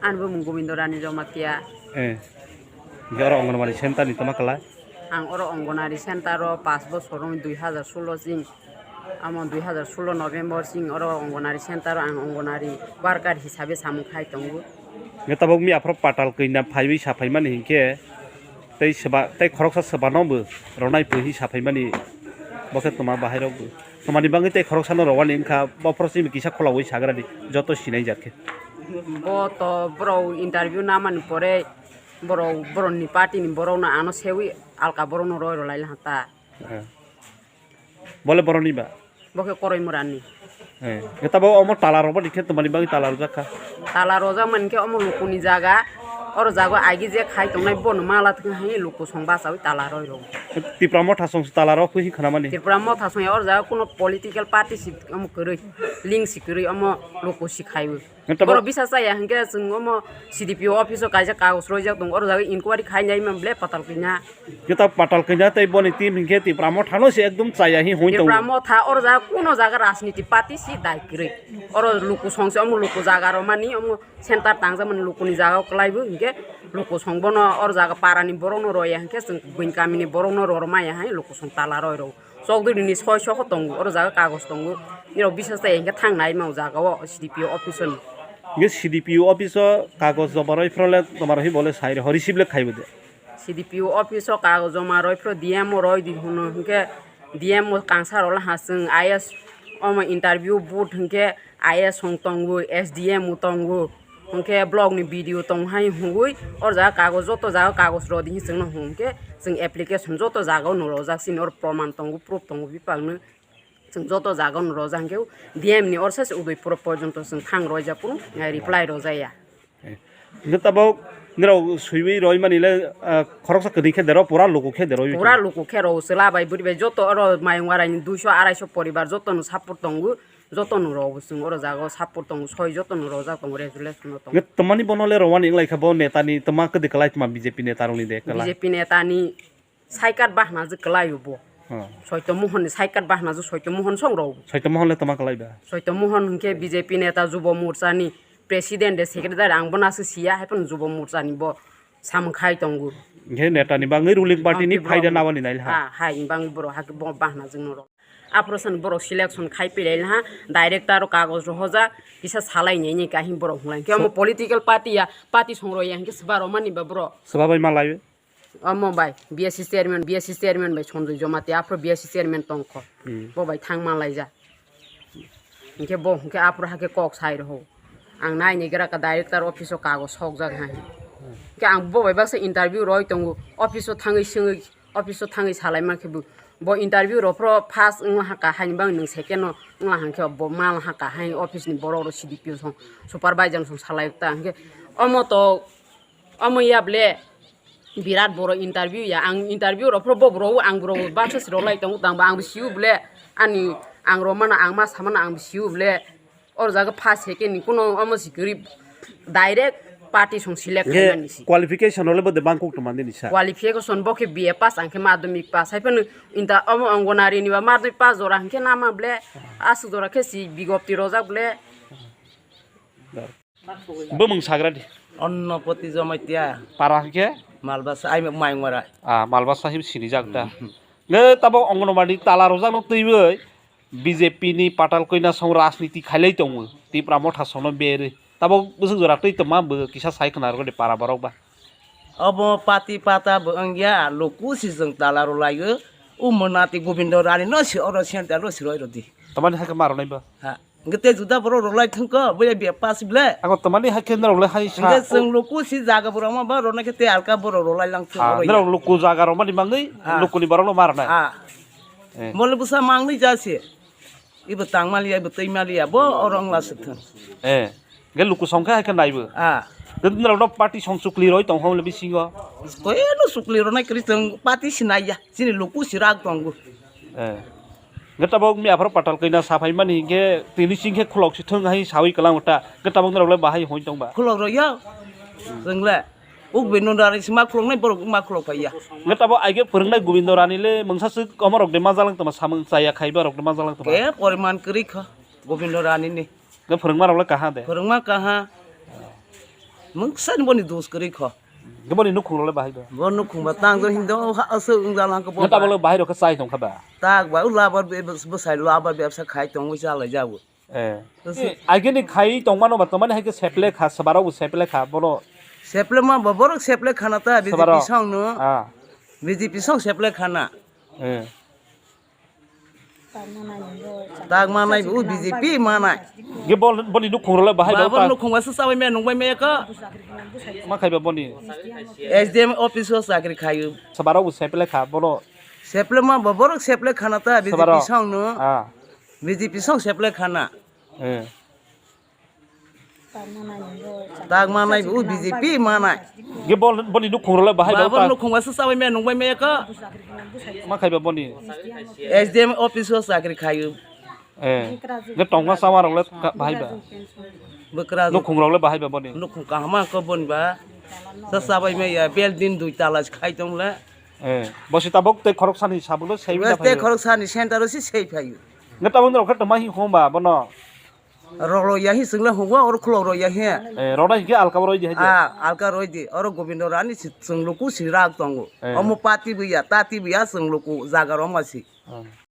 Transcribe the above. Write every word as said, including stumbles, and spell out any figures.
Ani bumung Gobindo Rani Jamatia. Eh. Hingke oro Anganwadi center ni toma kala? Ang oro Anganwadi center o pash bosor wng dui hazar solo jing. Amo dui hazar solo November jing oro Anganwadi center o ang Anganwadi worker hisabe samung khai tongo. Hingke tabok mi aphro patal kanya phaiwi sa phaimani hingke tei seba, tei khoroksa sebano bo ronai pui sa phaimani bo khe toma bahai rok bo. Tomani bagwi tei khoroksa no rowani wngkha, bophoro simi kisa khulogwi sagradi, joto sinai jak khe. Bo to borok interview namani pore borok, borokni party ni borokno ano sewi alka borokno roi rwlai laha ta. Eh. Bole borokni ba? Bo khe Koroi Murani. Eh. Khe tabo omo tala rok bani khe tomani bagwi tala rwjak kha? Tala rwjak mani khe omo lukuni jaga, oro jaga agi je khai tongnai bono mala thwng hai luku song bachawi tala roi rw. Tipra Motha song tala rok phui khanamani? Tipra Motha song ya oro jaga kuno political party si omo kwrwi, link si kwrwi omo luku si khaiwi. Nang tabok borok bisa chaya hingke chwng omo C D P O office o kaisa kagoj roijak tongo, oro jaga inquiry khainai man ble patal kanya. Nang tabok patal kanya tei boni team hingke Tipra Motha no se ekdom chaya hi hoi tongo. Tipra Motha oro jaga kuno jaga rajniti party si dai kwrwi. Oro luku song se omo luku jaga rw mani omo center tangjak mani luku ni jaga o kwlai bo hingke luku song bono oro jaga para ni borok no roya hingke chwng buini kami ni borok no rw maya hai luku song tala roi rw. Chokdwini soi soko tongo, oro jaga kagoj tongo. Nirok bisas chaya hingke thang nai ma o jaga o C D P O office o ni. Hingke C D P O office o kagoj joma roi phro le, joma roi phro le sai rw, receive le khai bo de. C D P O office o kagoj joma roi phro D M o roi di hwno, hingke D M o kangsa rok le ha chwng I A S omo interview board hingke I A S hong tongo, S D M o tongo. Hwnkhe block ni B D O tong hai hwnwi, o jaga kagoj, joto jaga kagoj rw di hwnwi chwngno hwn khe, chwng application joto jaga o no rwjak, chini oro proman tongo, proof tongo, bipang no chwng joto jaga o no rwjak, hwnkhe D M ni orsa se Udaipur porjonto chwng thang rwjak, kunu reply rwjak ya. Hwnkhe tabok nirok swiwi rwimani le, ah, khoroksa kwrwi khe dero, pura luku khe dero. Pura luku khe rw, chwla bai bwrwi bai joto oro Mayung Arai ni duiso araiso poribar joto no support tongo. Joto no rw bo chwng oro jaga o support tongo, soi joto no rwjak tongo, resolution no tongo. Nge twmani bono le rwani wnglaikha bo neta ni twma kwdwi kwlai twma B J P neta rokni de kwlai? B J P neta ni saikat bahna je kwlai o bo. Hmm. Soito Mohon ni saikat bahna je Soito Mohon song rw. Soito Mohon le twma kwlai ba? Soito Mohon hwnkhe B J P neta Jubo Morcha ni president de secretary ang bo nasu siya hai phano Jubo Morcha ni bo samung khai tongo. Hwnkhe neta ni bangwi ruling party ni phaida nabani nai ha? Ha, hai ni bangwi borok hakhe bo bahna jwng no rw. Aphro chwng borok selection khai pilai laha, director o kagoj rohorjak, kisa salai nai nai kahim borok hwnlai. Hwnkhe omo political party ya, party song rw ya, hwnkhe swba rw mani ba borok. Swba bai ma lai? Omo bai, B S C chairman, B S C chairman bai Sanjoy Jamatia, aphro B S C chairman tongkho. Hmm. Bo bai thang ma laijak. Hwnkhe bo hwnkhe aphro hakhe kok sai rw. Ang nai nai gra ka director office o kagoj sokjak hai. Hwnkhe ang bo bai baksa interview rw tongo, office o thangwi swngwi, office o thangwi salai mankhe bo, bo interview rw phro first wng laha ka, haini bagwi nwng second no wng laha hwnkhe bo ma laha ka, haini office ni borok rok C D P O song supervisor song salai ta hwnkhe omo to, omo ya ble birat boro interview ya, ang interview rw phro bo bro ang bro baksa si rw lai tongo tang ba ang bo siu ble ani ang rw mano ang ma sa mano ang bo siu ble. Oro jaga first second ni kuno omo si kwrwi, direct party song select khaimani si. Qualification role bo de bang kok tongmani ni sa? Qualification bo khe B A pass, ang khe madhyamik pass. Hai phano inta omo Anganwadi ni ba madhyamik pass jora hwnkhe nama ble aswk jora khe si bigopti rojak ble. Bumung sagra di. Onnopoti Jamatia. Para hwnkhe? Malbasa, ai Mayungwara. Ah, Malbasa him sinijak da. Hmm. Nge tabo Anganwadi tala rojak no twiwi. B J P ni patal koina song rajniti khailai tongo, Tipra Motha songno berwi. Tabok bwswk jora twi tongma bw kisa sai khna rwdi para borok ba. Obo pati pata bo wngya, luku si jwng tala rwlaio. O mwnati Gobindo Rani no si oro center ro si roi rwdi. Tamani hakhe ma rwnai ba? Ha. Hwnkhe tei juda borok rwlai thwngkho, boya biya pass ble. Ako tamani hakhe norok le hai sa. Hwnkhe chwng luku si jaga borok ma ba rwnai khe tei alka borok rwlai lang thwng. Ha, oro ya. Norok luku jaga rwmani bagwi, ha, lukuni borok no ma rwnai. Ha. Eh. Mole bwsa mangni ja se. Ibo tang maliya, ibo twi maliya, bo oro wngla se thung. Eh, ge luku song khe hai khe naibo. Ah. Ge norok no party song chukli roi tong hong le bisingo. Koi no chukli roi nai kwrwi tong party si naiya. Chini luku si rak tongo. Eh. Ge tabok mi aphro patal kaina sa phai mani ge tini sing khe khulok si thung hai sawi kwlang ta. Ge tabok norok le bahai hoi tong ba. Khulok roi ya. Chwng le. Uk bini nung rani si ma khuloknai borok ma khulok phai ya. Nge tabo aige phwrwngnai Gobindo Rani le mungsa swk omo rok de ma jalang tongma samung chaya khai ba rok de ma jalang tongma. Ke poriman kwrwi kha Gobindo Rani ni. Nge phwrwngma rok le kaha de. Phwrwngma kaha. Mungsa ni boni dos kwrwi kho. Boni nukhung rok le bahai ba? Bo nukhung ba tang do hindo ha aswk wng jala ko bo. Neta ba. Bolo bahai rok khe chai tong kha ba? Tak ba u labar be-, bwsai labar bebsa khai tong wi chalai jago. Eh. Agini khai tongmano ba, tongmani hai khe seple kha, swbarok bo seple kha, bono. Seple ma ba, borok seple khana ta, Swbarok. B J P song no. Ah. B J P song seple khana. Eh. Tak manai, u B J P manai. Ge bol, boni nukhung role bahai ba, bol ta. Nukhung ba sa sabai me, nung bai me ka. Ma khai ba boni. S D M office o chakri khayu. Swbarok bo seple kha, bono. Seple ma ba, borok seple khana ta, Swbarok. B J P song no. Ah. B J P song seple khana. Eh. Tak manai, u B J P manai. Ge bol, boni nukhung role bahai ba, ba ta. Nukhung ba sa sabai me, nung bai me ka. Ma khai ba boni. S D M office o chakri khayu. Eh. Ge tongma sama rok le ka-, bahai ba. Bwkra. Nukhung rok le bahai ba boni. Nukhung kahama ko boni ba. Sa sabai me ya, building dui tala khai tong le. Eh. Bosi tabok te khorok sani sabuk le sei. Wes te khorok sani center o si sei phayu. Ge tabok rok khe tongma hi hom ba bono. Rolo yahi swngle hwngo, oro khulok ro yahi. Eh, rona hinkhe alka roi di hai de. Ah, alka roi di. Oro Gobindo Rani si chwngluku si rak tongo. Eh. Omo pati buya, tati buya chwngluku jaga roma si. Hmm.